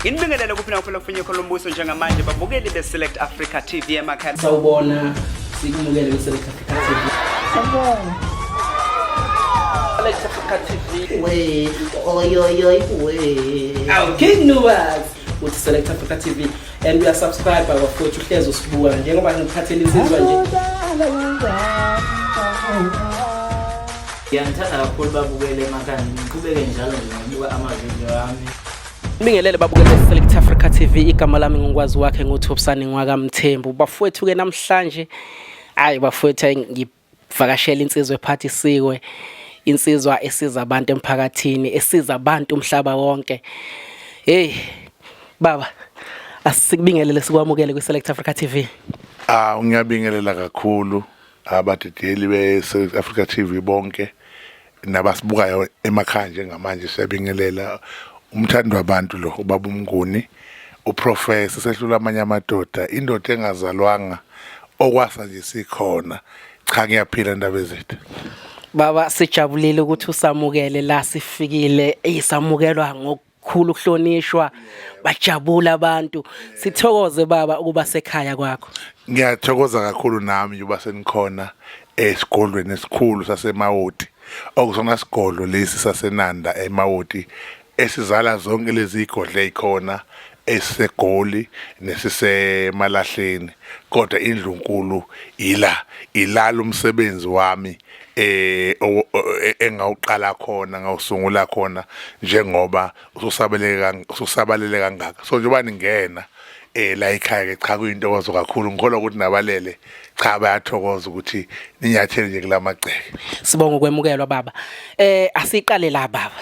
Nginibingelele kuphi nakuphela kufinye khona umbuso njengamanje babukeli be-Select Africa TV emakhaya. Sawubona, sikumukele kwi-Select Africa TV. Sawubona. Select Africa TV. We, oyoyoy, we. Awu King Nuwas uthi Select Africa TV and we are subscribe bafowethu uhlezi usibuka njengoba ngikuphathele insizwa nje. Ngiyanithanda kakhulu babukele emakhaya ngiqhubeke njalo nje ngokubuka amavidiyo ami. Bingelele babukele Select Africa TV igama lami ngikwazi wakhe nguThobsani ngwakaMthembu bafowethu ke namhlanje ayi bafowethu ayi ngivakashela insizwa ephathisiwe insizwa esiza abantu emphakathini esiza abantu umhlaba wonke hey baba asikubingelele sikwamukele kwi Select Africa TV. Ah ngiyabingelela kakhulu abadidiyeli be Select Africa TV bonke nabasibukayo emakhaya njengamanje siyabingelela umthandi wabantu lo ubaba uMnguni uprofessor sehlula amanye amadoda indoda engazalwanga okwasa nje sikhona cha ngiyaphila ndaba ezethu. Baba sijabulile ukuthi usamukele la sifikile eyisamukelwa ngokukhulu ukuhlonishwa bajabula abantu sithokoze baba ukuba sekhaya kwakho. Ngiyathokoza kakhulu nami njengoba senikhona esigodlweni esikhulu saseMawoti okusona sigodlo lesi saseNanda eMawoti esizala zonke lezi igodlo ezikhona esiseGoli nesiseMalahleni kodwa indlunkulu ila ilala umsebenzi wami eh engawuqala khona ngawusungula khona njengoba ususabeleke ususabalele kangaka so njengoba ningena eh la ekhaya ke cha kuyintokozo kakhulu ngikholwa ukuthi nabalele cha bayathokoza ukuthi ninyathele nje kulamagceke. Sibonga ukwemukelwa baba. Eh asiqale la baba.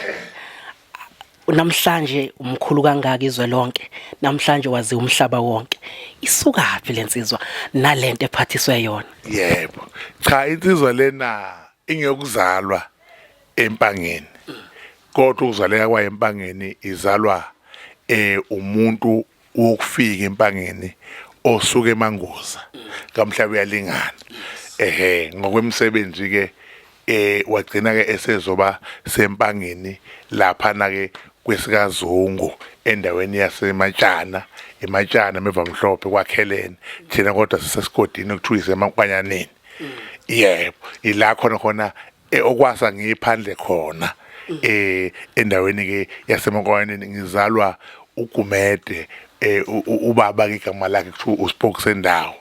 Namhlanje umkhulu kangaka izwe lonke. Namhlanje wazi umhlaba wonke. Isukaphi lensizwa nalento ephathiswe yona? Yebo. Cha insizwa lena ingeyokuzalwa empangeni. Kodwa ukuzaleka kwayo empangeni izalwa eh umuntu wokufika empangeni osuka emangoza kamhlaba uyalingana ehe ngokwemisebenzi ke eh wagcina ke esezoba sempangeni lapha na ke kwesikazungu endaweni yasematshana ematshana mevamhlophe kwakhelene thina kodwa sisesigodini okuthiwa isemakwanyaneni yebo ila khona khona eh, okwasa ngiphandle khona eh endaweni ke yaseMankwaneni ngizalwa uGumede eh ubaba ke igama lakhe kuthiwa uSpoke sendawo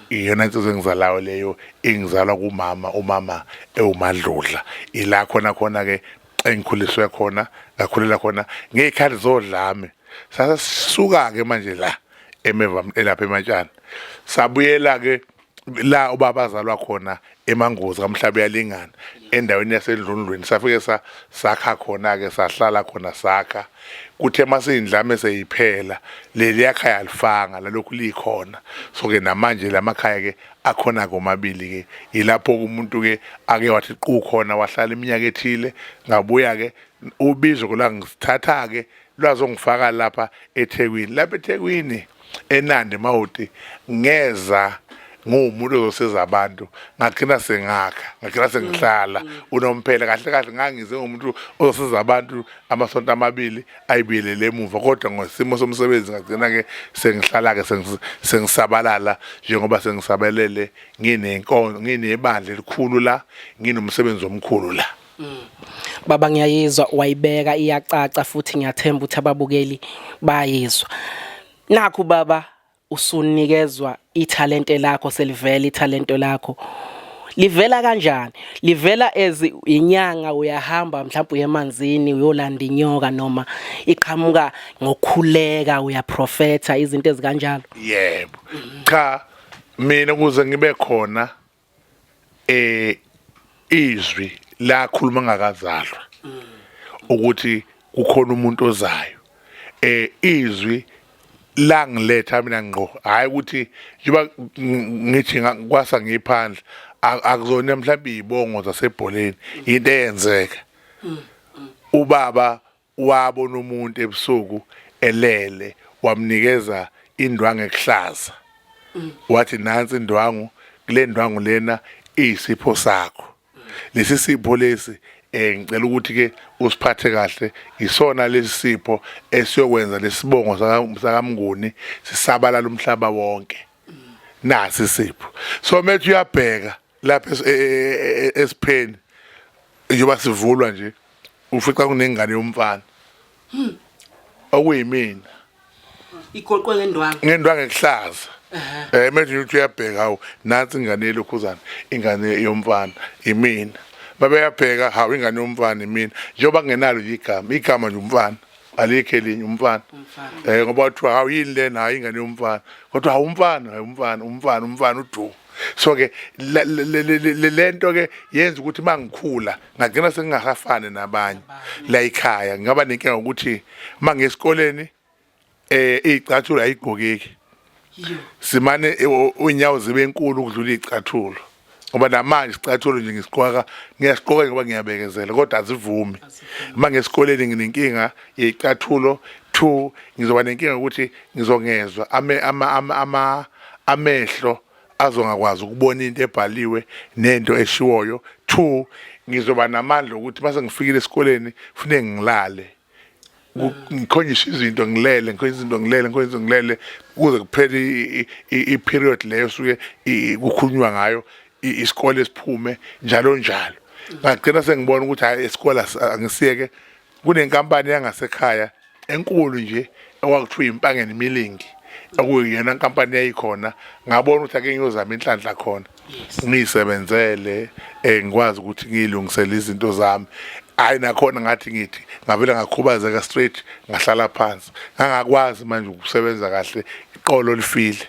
iyona insizwa engizalayo leyo engizalwa kumama umama ewuMadludla ila khona khona ke engikhuliswe khona ngakhulela khona ngey'khathi zodlame sasisuka ke manje la emeva elapha ematshana sabuyela ke la ubaba azalwa khona emangozi kamhlaba uyalingana endaweni yasendlundlweni safike sa sakha khona ke sahlala khona sakha kuthe masindlame seyiphela leli yakhaya alifanga lalokhu likhona so ke namanje lamakhaya ke akhona komabili ke ilapho umuntu ke ake wathi qu khona wahlala iminyaka ethile ngabuya ke ubizo kula ngisithatha ke lwazongifaka lapha eThekwini lapha eThekwini eNandi Mawuti ngeza nguwumuntu ozosiza abantu ngagcina sengakha ngagcina sengihlala unomphela kahle kahle ngangize ngumuntu ozosiza abantu amasonto amabili ayibuyelele emuva kodwa ngosimo somsebenzi ngagcina ke sengihlala ke sengisabalala njengoba sengisabelele nginenkonzo nginebandla elikhulu la nginomsebenzi omkhulu la. Baba ngiyayizwa wayibeka iyacaca futhi ngiyathemba ukuthi ababukeli bayizwa. Nakhu baba usunikezwa ithalente lakho selivela ithalente lakho. Livela kanjani? Livela as inyanga uyahamba mhlawumbe uye emanzini uyolanda inyoka noma iqhamuka ngokhuleka uyaprofetha izinto ezikanjalo. Yebo. Cha mina ukuze ngibe khona eh izwi lakhuluma ngakazalwa ukuthi kukhona umuntu ozayo eh izwi langiletha mina ngqo hayi ukuthi njengoba ngithi kwasa ngiphandle akuzona mhlawumbe izibongo zasebholeni into eyenzeka ubaba Wabona umuntu ebusuku elele wamnikeza indwangu ekuhlaza. Wathi nansi indwangu, kule ndwangu lena iyisipho sakho. Lesi sipho lesi Ngicela ukuthi ke usiphathe kahle, isona lesipho esiyokwenza lesibongo sakaMnguni sisabalala umhlaba wonke. Nasi isipho. So methi uyabheka lapha esipheni njengoba sivulwa nje ufica kunengane yomfana okuyimina. Igoqwe ngendwangu. Ngendwangu ekuhlaza. Manje uthi uyabheka, hawu, nansi ingane yelokhuzana, ingane yomfana imina. Babeyabheka, hawu, ingane yomfana imina, njengoba kungenalo nje igama, igama nje umfana, alikho elinye, umfana. Ngoba kuthiwa hawu, yini lena? Hayi, ingane yomfana. Kodwa hawu, umfana, hayi, umfana, umfana, umfana udu. So ke lento ke yenza ukuthi mangikhula ngagcina sengingasafani nabanye la ekhaya. Ngaba nenkinga ukuthi mangesikoleni icathulo ayigqokeki, simane unyawo zibe enkulu ukudlula icathulo, ngoba namanje isicathulo nje ngisigqoka, ngiyasigqoka ngoba ngiyabekezela, kodwa azivumi. Uma ngesikoleni nginenkinga yecathulo. Two, ngizoba nenkinga ukuthi ngizongezwa ame ama ama ama amehlo azongakwazi ukubona into ebhaliwe nento eshiwoyo. Two, ngizoba namandla ukuthi mase ngifikile esikoleni kufuneke ngilale, ngikhonjiswe izinto ngilele, ngikhonjiswe izinto ngilele, ngikhonjiswe izinto ngilele, kuze kuphele i-period leyo suke kukhulunywa ngayo, isikole siphume, njalo njalo. Ngagcina sengibona ukuthi hayi, isikole angisiyeke. Kunenkampani yangasekhaya enkulu nje okwakuthiwa iMpangeni Milling, okuyiyona nkampani yayikhona. Ngabona ukuthi ake ngiyozama inhlanhla khona, ngiyisebenzele, ngikwazi ukuthi ngiyilungisele izinto zami. Hayi, nakhona ngathi ngithi ngavele ngakhubazeka straight, ngahlala phansi, ngangakwazi manje ukusebenza kahle, iqolo lifile,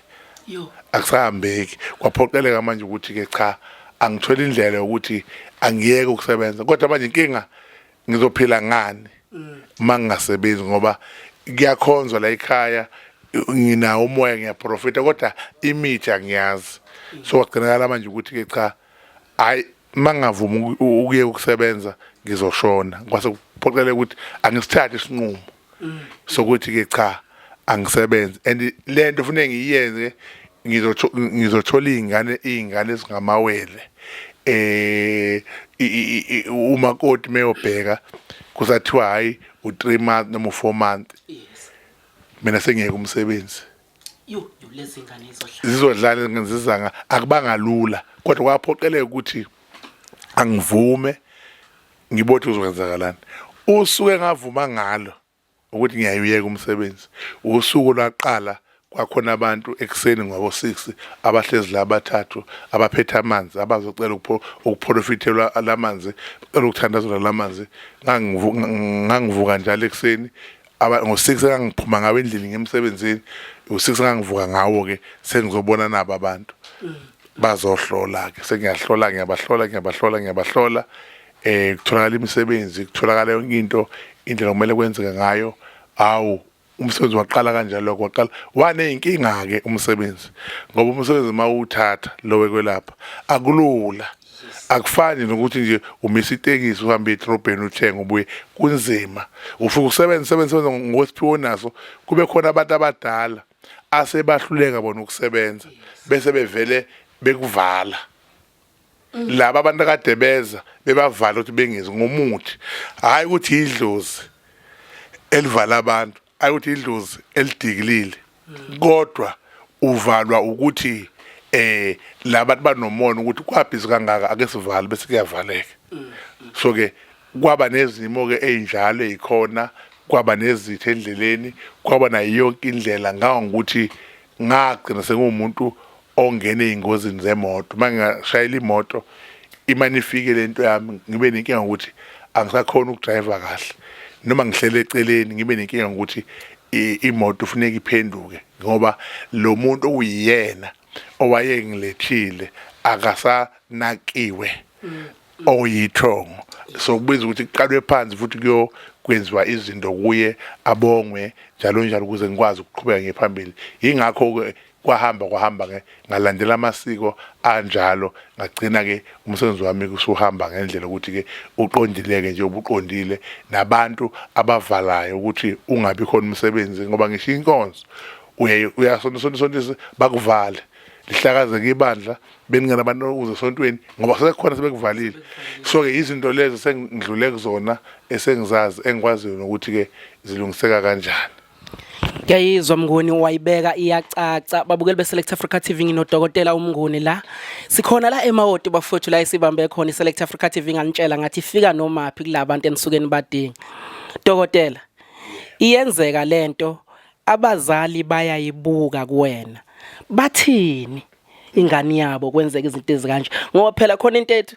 akusahambeki. Kwaphoqeleka manje ukuthi ke cha, angithole indlela yokuthi angiyeke ukusebenza, kodwa manje inkinga, ngizophila ngani uma ngingasebenzi? Ngoba kuyakhonzwa la ekhaya, nginawo umoya, ngiyaprofita, kodwa imithi angiyazi. So kwagcinakala manje ukuthi ke cha, hayi, mangavuma ukuyeka ukusebenza ngizoshona. Kwase kuphoqeleka ukuthi angisithathe isinqumo sokuthi ke cha, angisebenze, and lento kufanele ngiyenze, ngizothola iy'ngane ezingamawele. Umakoti meyobheka kusathiwa hayi, u3 month noma u4 month, mina sengiyeka umsebenzi. Yo yo, lezi ngane izodlala. Zizodlala ngizizanga. Akubanga lula, kodwa kwaphoqeleka ukuthi angivume, ngibothi kuzokwenzakalani. Usuke ngavuma ngalo ukuthi ngiyayuyeka umsebenzi, usuku lwaqala kwakhona abantu ekuseni ngabo 6 abahlezi la abathathu abaphethe amanzi, abazocela ukuprofithelwa lamanzi, cela ukuthandazela lamanzi. Ngangivuka njalo ekuseni ngo-6, engangiphuma ngawo endlini ngemsebenzini u-6, ngangivuka ngawo-ke sengizobona nabo abantu bazohlola-ke. Sengiyahlola, ngiyabahlola, ngiyabahlola, ngiyabahlola, kutholakala imisebenzi, kutholakala yonke into, indlela kumele kwenzeke ngayo. Awu, umsebenzi waqala kanjalo, waqala waney'nkinga-ke umsebenzi, ngoba umsebenzi uma uwuthatha lo wekwelapha akulula, akufani nokuthi nje umisa itekisi uhambe edrobheni uthenge ubuye. Kunzima, ufike usebenze, sebenze, sebenze ngokwesiphiwo naso, kube khona abantu abadala asebahluleka bona ukusebenza, bese bevele bekuvala laba abantu akade beza, bebavala ukuthi bengezi ngomuthi. Hayi ukuthi idlozi elivala abantu, hayi ukuthi idlozi elidikilile, kodwa uvalwa ukuthi labantu banomona ukuthi kwabhizi kangaka, ake sivale, bese kuyavaleka. So ke kwaba nezimo ke ezinjalo ezikhona, kwaba nezitha endleleni, kwaba nayo yonke indlela, ngangokuthi ngagcina sengumuntu ongena ey'ngozini zemoto. Uma ngingashayela imoto imane ifike lento yami, ngibe nenkinga ngokuthi angisakhona ukudrayiva kahle, noma ngihlele eceleni ngibe nenkinga ngokuthi imoto kufuneka iphenduke, ngoba lo muntu okuyiyena owayengilethile akasanakiwe, oyithongo. So kubiza ukuthi kuqalwe phansi futhi kuyokwenziwa izinto kuye, abongwe njalo njalo, ukuze ngikwazi ukuqhubeka ngiye phambili. Yingakho-ke kwahamba kwahamba ke, ngalandela amasiko anjalo, ngagcina ke umsebenzi wami kusuhamba ngendlela ukuthi ke uqondile ke nje, ubuqondile nabantu abavalayo ukuthi ungabi khona umsebenzi, ngoba ngisho inkonzo uye uyasonto sonto sonto bakuvale. Lihlakazeke ibandla, beningena abantu ukuze esontweni ngoba sekukhona sebekuvalile. So ke izinto lezo sengidlule kuzona, esengizazi, engikwaziyo nokuthi ke zilungiseka kanjani. Ngiyayizwa Mnguni, wayibeka iyacaca. Babukeli be-Select Africa TV, nginodokotela uMnguni la. Sikhona la eMawoti bafowethu, la esibambe khona i-Select Africa TV. Nganitshela ngathi ifika nomaphi kulabantu enisuke nibadinga. Dokotela, iyenzeka lento, abazali bayayibuka kuwena. Bathini ingane yabo kwenzeka izinto ezikanje? Ngoba phela khona into ethi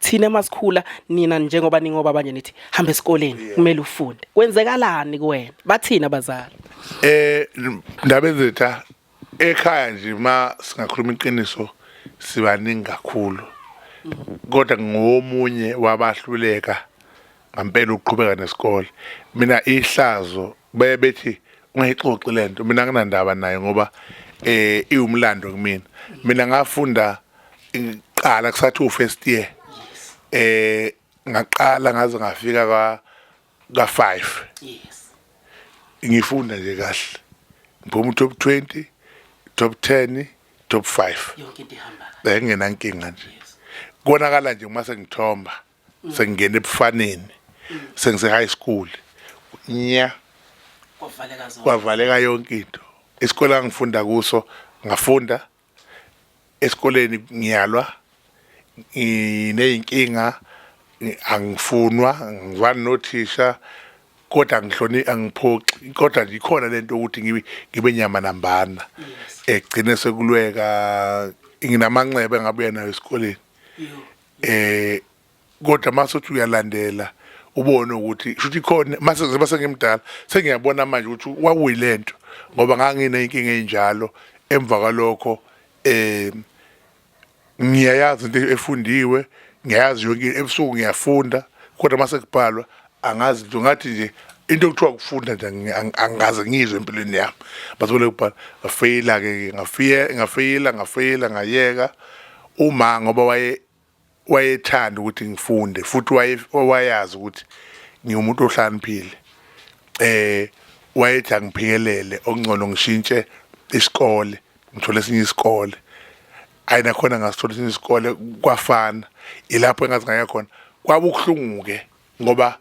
thina masikhula, nina njengoba ningoba abanye nithi hamba esikoleni, kumele ufunde. Kwenzekalani kuwena? Bathini abazali? Ndaba ezitha ekhaya nje, ma singakhuluma iqiniso, sibaningi kakhulu, kodwa ngomunye wabahluleka ngempela ukuqhubeka nesikole. Mina ihlazo baye bethi ungayixoxi lento, mina nginandaba nayo ngoba iwumlando kumina. Mina ngafunda ngiqala kusathi u-first year, ngaqala ngaze ngafika ka 5. Ngifunda nje kahle, ngiphuma top 20, top 10, top 5. Yonke into ihamba kahle. Bengingenankinga nje. Konakala nje uma sengithomba, sengingena ebufaneni, sengise high school nya. Kwavaleka zonke. Kwavaleka yonke into. Isikole angifunda kuso, ngafunda esikoleni, ngiyalwa, ngineyinkinga, angifunwa, ngizwani nothisha, kodwa angihloni, angiphoxi, kodwa nje ikhona lento ukuthi ngibe nyama nambana, egcine sekulweka. Nginamanxeba engabuya nayo esikoleni. Kodwa mase uthi uyalandela ubone ukuthi shuthi khona mase ngizoba sengimdala, sengiyabona manje ukuthi kwakuyilento, ngoba ngangineyinkinga enjalo. Emva kwalokho ngiyayazi into efundiwe, ngiyayazi yonke. Ebusuku ngiyafunda, kodwa mase kubhalwa angazi nje, ngathi nje into okuthiwa ukufunda nje angikaze ngiyizwe empilweni yami. Basibone kubhala, ngafeyila ke, ngafike ngafeyila, ngafeyila, ngayeka. Uma ngoba wayethanda ukuthi ngifunde futhi wayazi ukuthi ngiwumuntu ohlakaniphile, wayethi angiphikelele, okungcono ngishintshe isikole, ngithole esinye isikole. Ayi, nakhona ngasithola esinye isikole, kwafana. Ilapho engazi ngaya khona, kwabuhlungu ke ngoba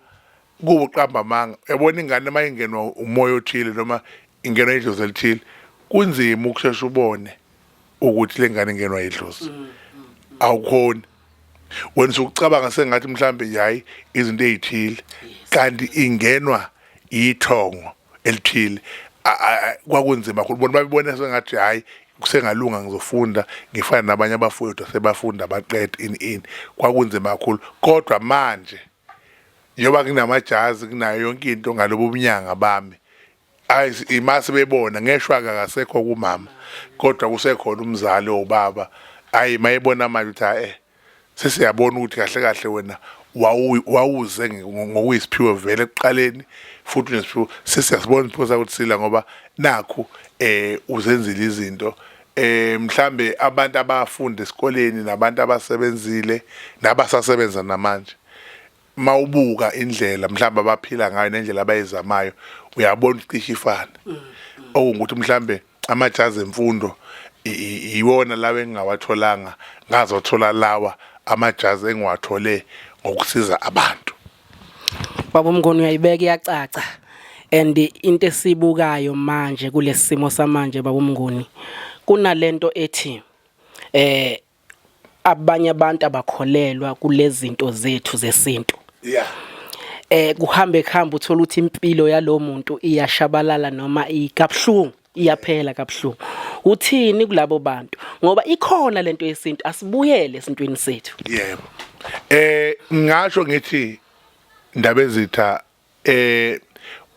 kuwuqamba amanga. Uyabona, ingane uma ingenwa umoya othile noma ingenwa idlozi elithile, kunzima ukushesha ubone ukuthi le ngane ingenwa idlozi. Awukhoni wena usukucabanga sengathi mhlambe yayi izinto ezithile, kanti ingenwa ithongo elithile. Kwakunzima kakhulu. Bona babibona sengathi hayi, kusengalunga, ngizofunda ngifana nabanye abafowethu asebafunda baqeda ini ini. Kwakunzima kakhulu, kodwa manje njengoba nginamajazi, kunayo yonke into ngalobu bunyanga bami, ayi, imase bebona ngeshwa akasekho kumama, kodwa kusekhona umzali owubaba. Ayi, mayebona manje ukuthi hayi, sesiyabona ukuthi kahle kahle wena wawuze ngokuyisiphiwo vele ekuqaleni, futhi unesiphiwo, sesiyasibona isiphiwo sakho sila, ngoba nakhu uzenzile izinto. Mhlambe abantu abafunda esikoleni nabantu abasebenzile nabasasebenza namanje, mawubuka indlela mhlawumbe abaphila ngayo nendlela abayizamayo, uyabona ukuthi cishe ifana, okungukuthi mhlambe amajazi emfundo iwona lawa engingawatholanga, ngazothola lawa amajazi engiwathole ngokusiza abantu. Baba uMnguni, uyayibeka iyacaca, and into esibukayo manje kulesimo samanje, baba uMnguni, kunalento ethi abanye abantu abakholelwa kulezi zinto zethu zesintu. Kuhambe kuhambe uthola ukuthi impilo yalo muntu iyashabalala noma ikabhlungu, iyaphela kabhlungu. Uthini kulabo bantu? Ngoba ikhona lento yesintu, asibuyele esintwini sethu. Yebo, ngisho ngithi ndaba ezitha,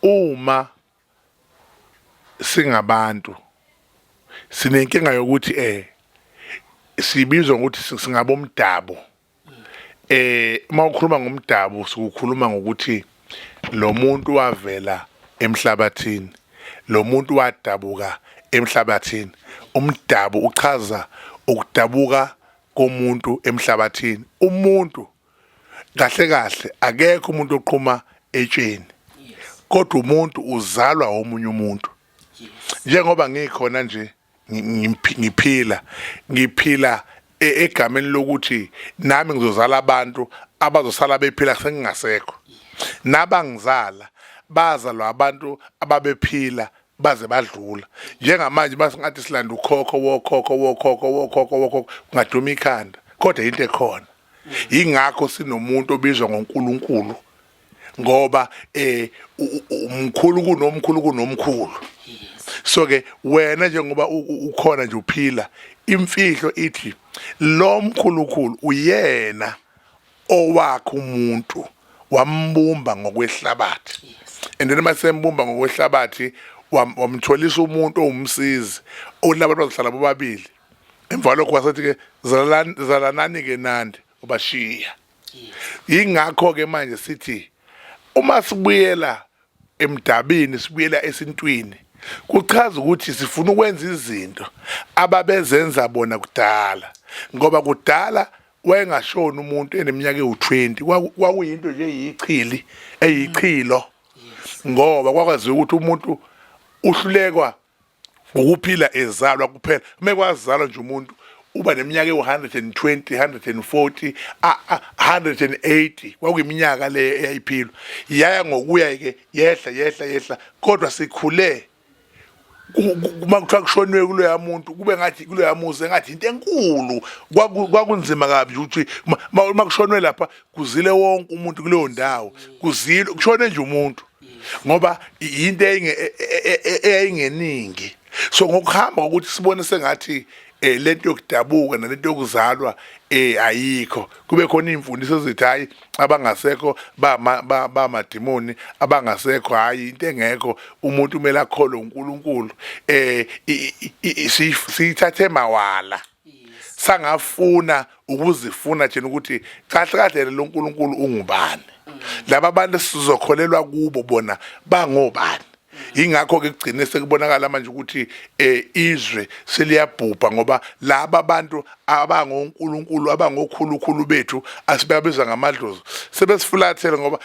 uma singabantu sinenkinga yokuthi sibizwa ngokuthi singabomdabu. Uma ukhuluma ngomdabu, sikukhuluma ngokuthi lo muntu wavela emhlabathini, lo muntu wadabuka emhlabathini. Umdabu uchaza ukudabuka komuntu emhlabathini. Umuntu kahle kahle, akekho umuntu oqhuma etsheni, kodwa umuntu uzalwa omunye umuntu. Njengoba ngikhona nje Ngiphila ngiphila egameni lokuthi nami ngizozala abantu abazosala bephila sengingasekho, nabangizala bazalwa abantu ababephila baze badlula. Njengamanje masingathi silanda ukhokho wokhokho wokhokho wokhokho wokhokho, kungaduma ikhanda, kodwa into ekhona. Yingakho sinomuntu obizwa ngoNkulunkulu, ngoba umkhulu kunomkhulu kunomkhulu. So ke wena njengoba ukhona nje uphila, imfihlo ithi lo mkhulukhulu uyena owakhe umuntu, wambumba ngokwehlabathi, and then masembumba ngokwehlabathi wamtholisa umuntu owumsizi, olabantu bazohlala bobabili. Emva lokho wasethi ke zalanani ke nandi, ubashiya. Yingakho ke manje sithi uma sibuyela emdabini, sibuyela esintwini, kuchaza ukuthi sifuna ukwenza izinto ababezenza bona kudala, ngoba kudala wayengashoni umuntu eneminyaka ewu-20, kwakuyinto nje eyichili eyichilo, ngoba kwakwaziwa ukuthi umuntu uhlulekwa ukuphila ezalwa kuphela. Uma kwazalwa nje umuntu uba neminyaka ewu-120, 140, 180, kwakuyiminyaka le eyayiphilwa. Yaya ngokuya-ke yehla yehla yehla, kodwa sikhule uma kuthiwa kushoniwe kuloya muntu, kube ngathi kuloya muzi engathi into enkulu. Kwakunzima kabi ukuthi uma kushonwe lapha kuzile wonke umuntu kuleyo ndawo, kuzile kushone nje umuntu, ngoba into eyayingeningi. So ngokuhamba kokuthi sibone sengathi lento yokudabuka nalento yokuzalwa ayikho, kube khona imfundiso ezithi hayi, abangasekho bamadimoni, abangasekho hayi, into engekho, umuntu kumele akholwe uNkulunkulu. Siyithathe mawala, sangafuna ukuzifuna thina ukuthi kahle kahle lo nkulunkulu ungubani, laba bantu sizokholelwa kubo bona bangobani. Ingakho ke kugcine sekubonakala manje ukuthi izwe seliyabhubha, ngoba laba bantu abangonkulunkulu abangokhulukhulu bethu asibabiza ngamadlozi sebesifulathele, ngoba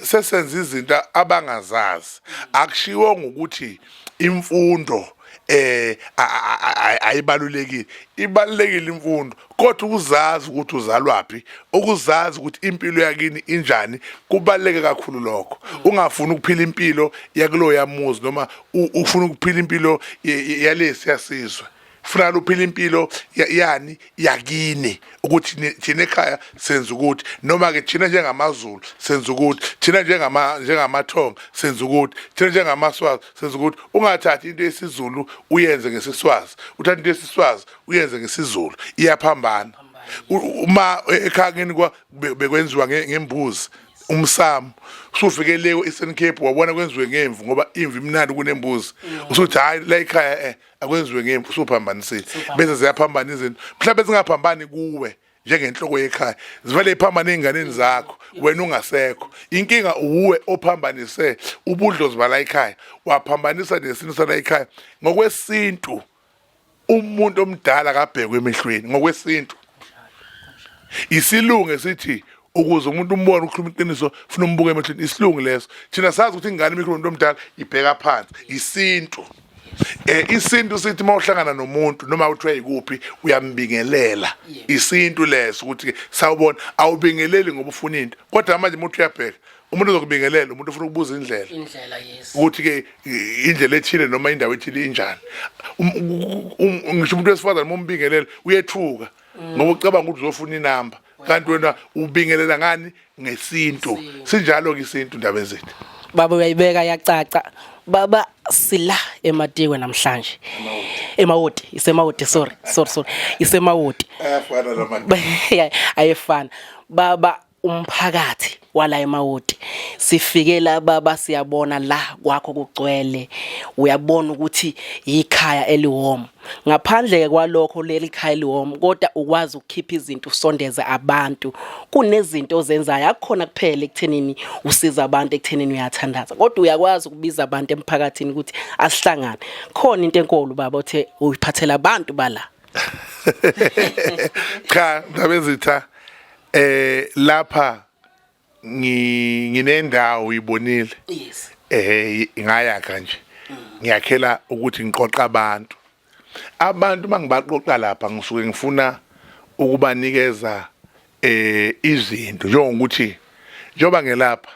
sesenza izinto abangazazi. Akushiwo ngokuthi imfundo ayibalulekile, ibalulekile imfundo, kodwa ukuzazi ukuthi uzalwaphi, ukuzazi ukuthi impilo yakini injani, kubaluleke kakhulu lokho. Ungafuni ukuphila impilo yakuloya muzi, noma ufuna ukuphila impilo yalesi yasizwe, funa uphila impilo yani yakini, ukuthi thina ekhaya senza ukuthi, noma ke thina njengamaZulu senza ukuthi, thina njengamaThonga senza ukuthi, thina njengamaSwazi senza ukuthi. Ungathathi into yesiZulu uyenze ngesiSwazi, uthathe into yesiSwazi uyenze ngesiZulu, iyaphambana. Uma ekhaya kini bekwenziwa ngembuzi umsamo, usufike le e-Eastern Cape wabona kwenziwe ngemvu, ngoba imvu imnandi kunembuzi, usuthi hayi, la ekhaya akwenziwe ngemvu, usuphambanisile. Bese ziyaphambana izinto, mhlawumbe zingaphambani kuwe njengenhloko yekhaya, zivele iphambane ey'nganeni zakho wena ungasekho. Inkinga uwe ophambanise ubudlozi bala ekhaya, waphambanisa nesintu sala ekhaya. Ngokwesintu umuntu omdala akabhekwe emehlweni, ngokwesintu. Isilungu esithi ukuze umuntu umbone ukhuluma iqiniso funa umbuke emehlweni, isilungu leso. Thina sazi ukuthi ingane imikhuluma umuntu omdala ibheka phansi, isintu. Isintu sithi mawuhlangana nomuntu noma uthiwa ikuphi uyambingelela, isintu leso ukuthi sawubona. Awubingeleli ngoba ufuna into, kodwa manje umuntu uyabheka, umuntu ozokubingelela umuntu ufuna ukubuza indlela. Indlela, yes. Ukuthi ke indlela ethile noma indawo ethile injani. Ngisho umuntu wesifazane uma umbingelela uyethuka, ngoba ucabanga ukuthi uzofuna inamba, kanti wena ubingelela ngani? Ngesintu. Sinjalo ke isintu, ndaba ezethu. Baba, uyayibeka yacaca. Baba, sila eMatikwe namhlanje, eMawoti, iseMawoti, sorry, sorry, sorry, iseMawoti. Ayafana lama. Yeah, ayefana baba. Umphakathi wala eMawoti, sifike la baba, siyabona la kwakho kugcwele, uyabona ukuthi ikhaya eliwom. Ngaphandle kwalokho leli khaya eliwom, kodwa ukwazi ukukhipha izinto usondeze abantu. Kunezinto ozenzayo, akukhona kuphela ekuthenini usiza abantu, ekuthenini uyathandaza, kodwa uyakwazi ukubiza abantu emphakathini ukuthi asihlangane. Khona into enkulu baba othe uyiphathela abantu bala. Cha, ndabezitha, lapha nginendawo uyibonile. Yes. Ngayakha nje, ngiyakhela ukuthi ngiqoqa abantu. Abantu mangibaqoqa lapha ngisuke ngifuna ukubanikeza izinto njengokuthi njengoba ngelapha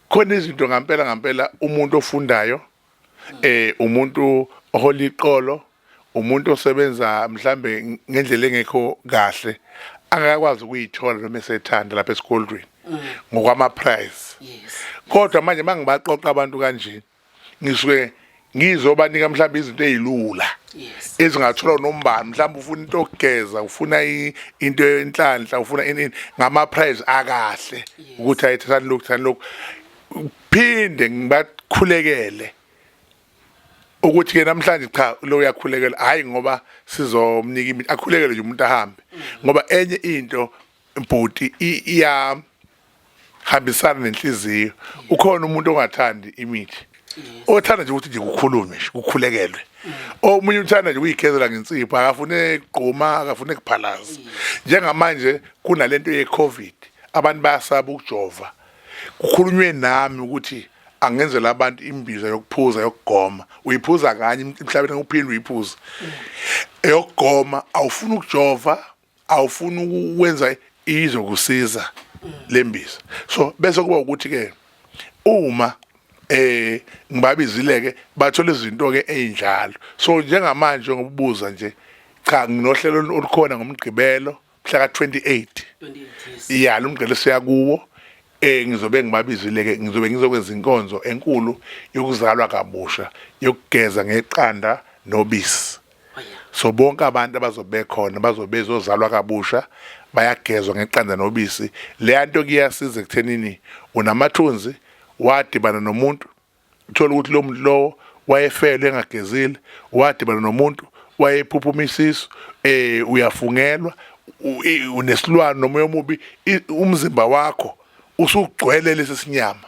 khona izinto ngampela ngampela umuntu ofundayo, umuntu ohola iqolo, umuntu osebenza mhlambe ngendlela engekho kahle angakwazi ukuyithola noma esethanda lapha esigodlweni ngokwama price. Kodwa manje mangibaqoqa abantu kanje ngisuke ngizobanika mhlawumbe izinto ezilula ezingatholwa nombani, mhlawumbe ufuna into yokugeza, ufuna into yenhlanhla, ufuna ini ngama price akahle ukuthi ayithathani lokhu thani lokhu, phinde ngibakhulekele ukuthi ke namhlanje cha lo uyakhulekela, hayi ngoba sizomnika imithi, akhulekele nje umuntu ahambe, ngoba enye into bhuti iya hambisana nenhliziyo. Ukhona umuntu ongathandi imithi, othanda nje ukuthi nje kukhulunywe nje kukhulekelwe, omunye uthanda nje ukuyigezela ngensipho, akafune kugquma, akafune kuphalaza. Njengamanje kunalento ye-COVID, abantu bayasaba ukujova. Kukhulunywe nami ukuthi angenzela abantu imbiza yokuphuza yokugoma, uyiphuza kanye emhlabeni, uphinde uyiphuze eyokugoma, awufuni ukujova, awufuni ukwenza, izokusiza lembiza. So bese kuba ukuthi ke uma ngibabizile ke bathola izinto ke ezinjalo. So njengamanje ngokubuza nje, cha, nginohlelo olukhona ngoMgqibelo mhla ka-28. 28, yes. Ya, lo Mgqibelo siya kuwo, ngizobe ngibabizile ke, ngizobe ngizokwenza inkonzo enkulu yokuzalwa kabusha, yokugeza ngeqanda nobisi. So bonke abantu abazobe khona bazobe bezozalwa kabusha, bayagezwa ngeqanda nobisi. Leya nto kuyasiza ekuthenini unamathunzi, wadibana nomuntu, uthola ukuthi lo muntu lowo wayefelwe engagezile, wadibana nomuntu wayephuphuma isisu, uyafungelwa, unesilwane nomoya omubi, umzimba wakho usugcwele lesi sinyama.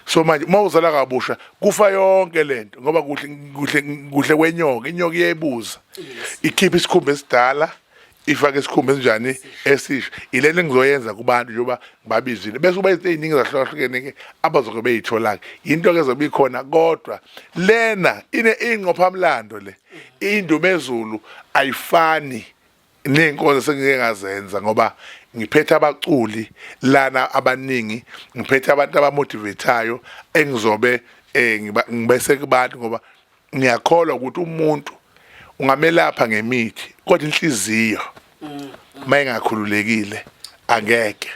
So manje uma uzala kabusha kufa yonke lento, ngoba kuhle kuhle kuhle kwenyoka, inyoka iyayibuza, ikhipha isikhumba esidala, ifake isikhumba esinjani esisha. Ilento engizoyenza kubantu njengoba ngibabizile, bese kuba izinto ey'ningi ezahlukahlukene ke abazoke beyithola-ke, into ke ezobe ikhona. Kodwa lena ine ingqophamlando le indumezulu ayifani ney'nkonzo sengike ngazenza, ngoba ngiphethe abaculi lana abaningi, ngiphethe abantu abamotivateayo engizobe ngibese kubantu, ngoba ngiyakholwa ukuthi umuntu ungamelapha ngemithi, kodwa inhliziyo mayingakhululekile angeke.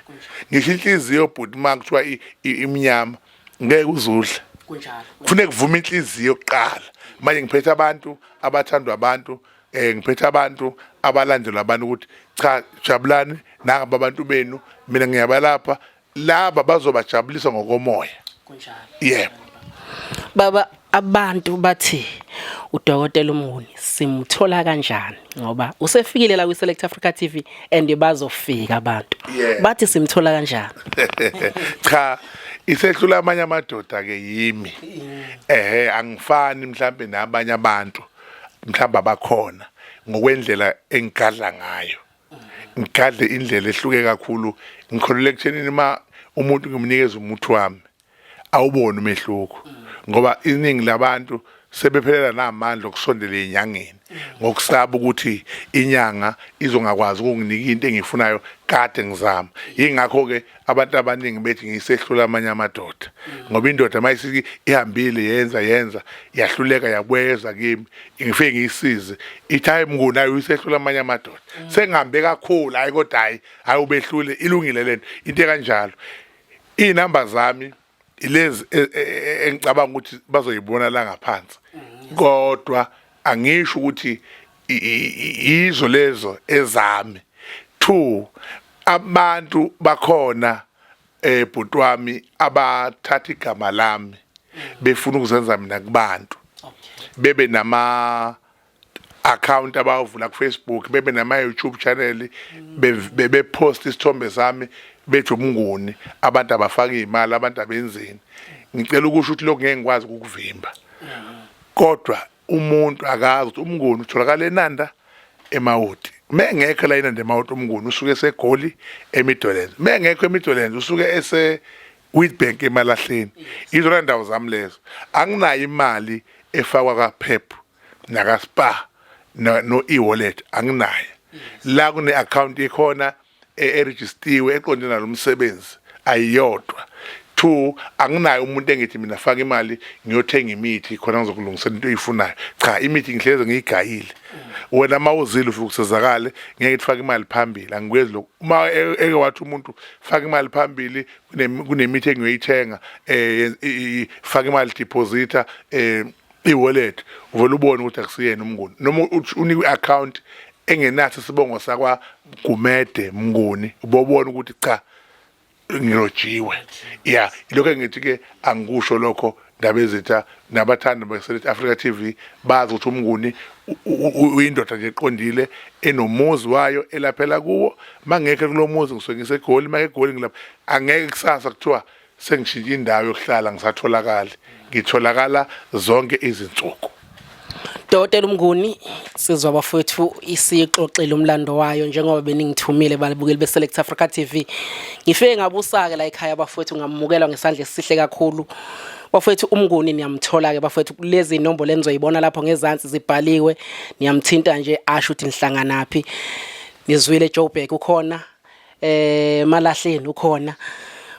Ngisho inhliziyo bhuti, uma kuthiwa imnyama ngeke uzudle. Kunjalo. Kufuneka kuvume inhliziyo kuqala. Manje ngiphethe abantu abathandwa abantu, ngiphethe abantu abalandelwa abantu, ukuthi cha, jabulani nangaba abantu benu, mina ngiyabalapha, laba bazobajabulisa ngokomoya. Kunjalo. Yebo. Baba, abantu bathi udokotela uMnguni simthola kanjani, ngoba usefikile la kwi-Select Africa TV and bazofika abantu. Bathi simthola kanjani? Cha, isehlula amanye amadoda ke yimi. Ehe, angifani mhlambe nabanye abantu mhlawumbe abakhona ngokwendlela engigadla ngayo, ngigadle indlela ehluke kakhulu. Ngikholelwa ekuthenini uma umuntu ngimnikeza umuthi wami awuboni umehluko, ngoba iningi labantu sebephelela namandla okusondela enyangeni ngokusaba ukuthi inyanga izongakwazi ukunginika into engiyifunayo kade ngizama. Yingakho ke abantu abaningi bethi ngisehlula amanye amadoda, ngoba indoda mayisithi ihambile yenza yenza yahluleka yakweza kimi, ngifike ngiyisize, ithi hayi Mnguni, hayi uyisehlula amanye amadoda, sengihambe kakhulu, hayi kodwa hayi hayi ubehlule, ilungile lento, into ekanjalo. Iy'namba zami ilezi engicabanga ukuthi bazoyibona la ngaphansi, kodwa angisho ukuthi yizo lezo ezami. Two, abantu bakhona bhuti wami abathatha igama lami befuna ukuzenza mina kubantu, bebe nama account abawuvula ku Facebook, bebe nama YouTube channel, bepost isithombe sami bethi uMnguni, abantu abafaka imali, abantu abenzeni. Ngicela ukusho ukuthi lokhu ngeke ngikwazi ukukuvimba, kodwa umuntu akazi ukuthi uMnguni utholakala eNanda eMawoti. Mengekho la eNanda eMawoti, uMnguni usuke eseGoli eMidlands. Mengekho eMidlands, usuke ese Witbank emalahleni. Izona ndawo zami lezo. Anginayo imali efakwa kaPep nakaSpar. No e-wallet anginayo. La kune account ikhona erejistiwe eqonde nalomsebenzi ayiyodwa. Two, anginayo umuntu engithi mina faka imali ngiyothenga imithi khona ngizokulungisela into oyifunayo. Cha, imithi ngihleze ngiyigayile. Wena mawuzile ufike usizakale, ngeke ngithi faka imali phambili, angikwenzi lokho. Uma eke wathi umuntu faka imali phambili kunemithi engiyoyithenga, faka imali depositor i-wallet, uvele ubone ukuthi akusiyena uMnguni. Noma unikwe i-account engenaso isibongo sakwa Gumede Mnguni, ubobona ukuthi cha, ngirojiwe. Ya, ilokho engithi ke angikusho lokho, ndaba ezitha nabathandi beSelect Africa TV bazi ukuthi uMnguni uyindoda nje eqondile enomuzi wayo elaphela kuwo. Mangekho kulomuzi ngisuke ngiseGoli, make eGoli ngilapha. Angeke kusasa kuthiwa sengishintsha indawo yokuhlala ngisatholakali, ngitholakala zonke izinsuku. Dokotela uMnguni, sizwa bafowethu isixoxile umlando wayo njengoba beningithumile balibukeli beSelect Africa TV. Ngifike ngabusa ke la ekhaya bafowethu, ngamukela ngesandla esihle kakhulu. Bafowethu, uMnguni niyamthola ke bafowethu kulezi inombolo enizoyibona lapho ngezansi zibhaliwe, niyamthinta nje asho ukuthi nihlanganaphi. Nizwile, Joburg ukhona, Malahleni ukhona.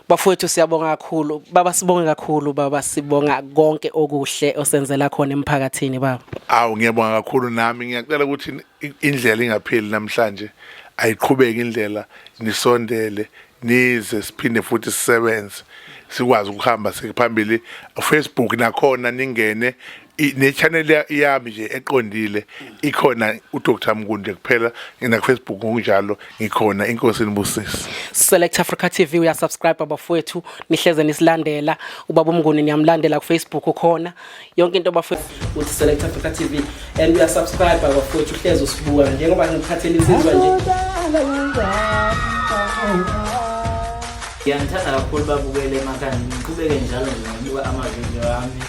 Bafowethu, siyabonga kakhulu baba, sibonge kakhulu baba, sibonga konke okuhle osenzela khona emphakathini baba. Awu, ngiyabonga kakhulu nami. Ngiyacela ukuthi indlela ingapheli namhlanje, ayiqhubeke indlela, nisondele nize siphinde futhi sisebenze, sikwazi ukuhamba sikuphambili. Facebook nakhona ningene ne-channel yami nje eqondile ikhona, uDr Mnguni kuphela, na Facebook ngokunjalo ngikhona. Inkosi inibusise. Select Africa TV, uya subscribe abafowethu, nihleze nisilandela. Ubaba uMnguni niyamlandela ku Facebook, ukhona yonke into bafowethu, uthi Select Africa TV and uya subscribe abafowethu, uhleze usibuka njengoba ngiphathele insizwa nje. Ngiyanithanda kakhulu babukele emakhaya, ngiqhubeke njalo nje ngokubuka amavidiyo ami.